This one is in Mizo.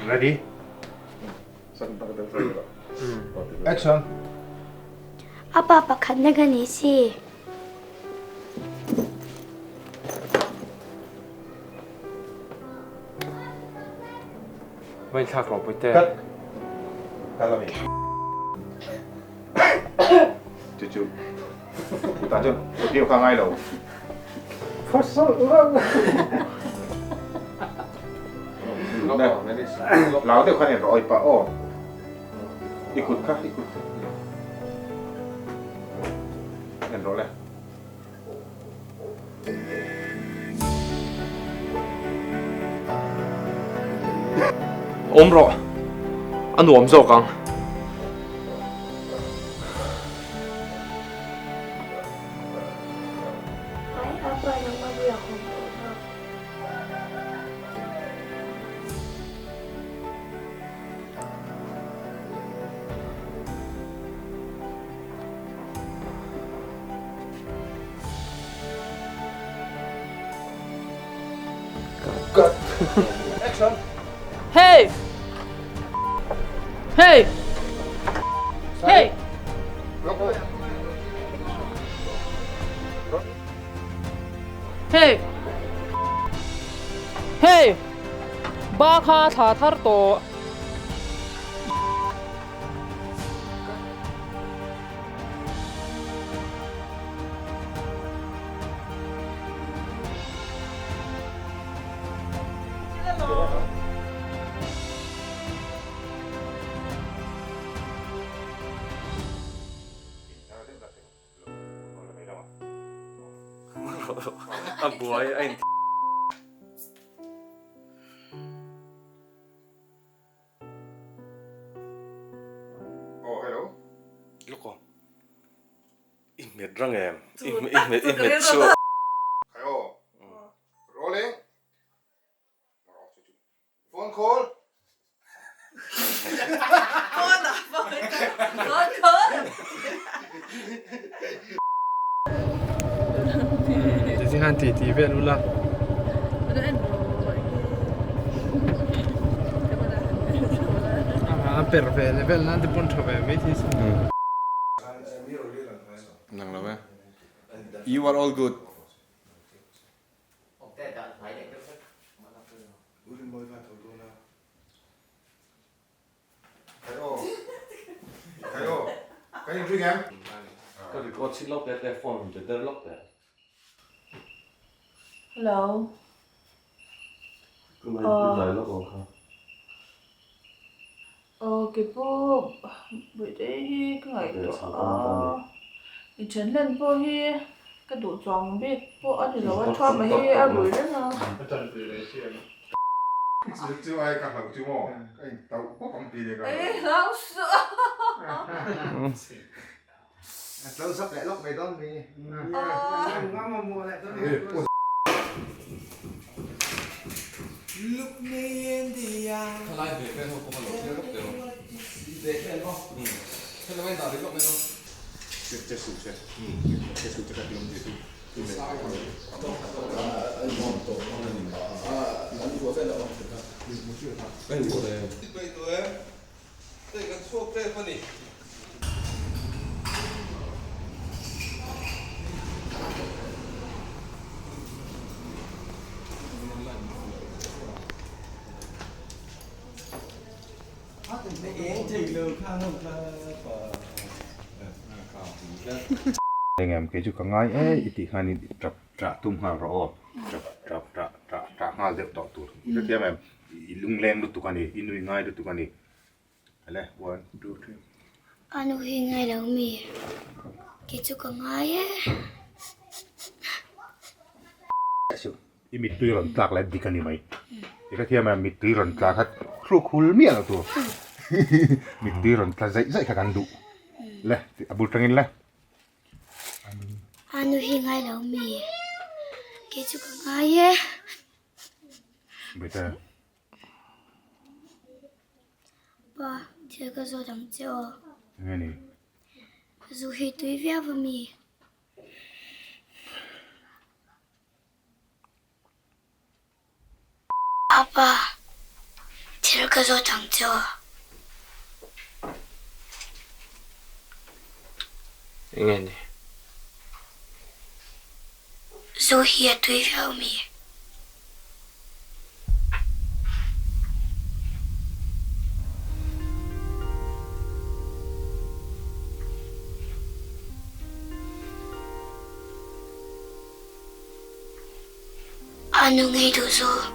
Ready? Action! A pa pakhatna ka ni si. Va inthlak rawh Puite. Cut! Kal a mi. Chu chu. Kutah chuan audio kha ngai lo. Lau deuh khan en rawh awi pah aw. I kut kha i kut en rawh le. Awm rawh a nuam zawk ang. Ai apa nangma bulah ka awm tawh lo. Hey! Hey! Hey! Hey! Hey! Ba kha thla thar tawh. A buai a in Oh hello. Lawk aw. I hmet rang em? I hmet i hmet chhuak. Khai aw. Rolling. Phone call. Phone ah phone phone call. Ti khan ti ti vel ula. A per ve le vel nan te pawn tha ve mai thei sin. Nang lo e. You are all good. Ka record chhin lawk teh teh phone rawn pe der lawk teh. Hello. Ka ngai i lai lawk ang kha. Aw kei pawh Buaitei hi ka ngaihtuah a, inthen hlen pawh hi ka duh chuang bik pawh a ni lo a, Thuama hi a rui reng a. Chu ai ka hlauh chu maw? Ka in tauh bawk ang ti nia ka hlauh. Ei hlau suh a. A close up leh lawk mai dawn mi. Look me in the eye. Thalai ve vel ho pawh a lo thlir lawk teh aw. Ve vel maw? Hei lo a indah rih lawk mai dawn. Che suh che. Che suh che ka ti awm ti chu. Engem kei chu ka ngai e i tih khan in tap tah tum nghal rawh aw tap tap tah tah tah nghal deuh tawh tur i hrethiam em i lungleng lutuk a ni i nui ngai lutuk a ni le one two three. A nu hi ngai lo mi kei chu ka ngai e. I mittui rawn tlak leh dik a ni mai. I hrethiam em mittui rawn tla kha thluk hul miah lo tur. Mittui rawn tla zaih zaih kha kan duh. Le a bul tangin le. A nu hi ngai lo mi kei chu ka ngai e. Bete. Pa thil ka zawt ang che aw. Enge ni? Zu hi tui viau a mi. Apa. Thil ka zawt ang che aw. Enge ni? Zu hi a tui viau mi? A nu ngei duh zu.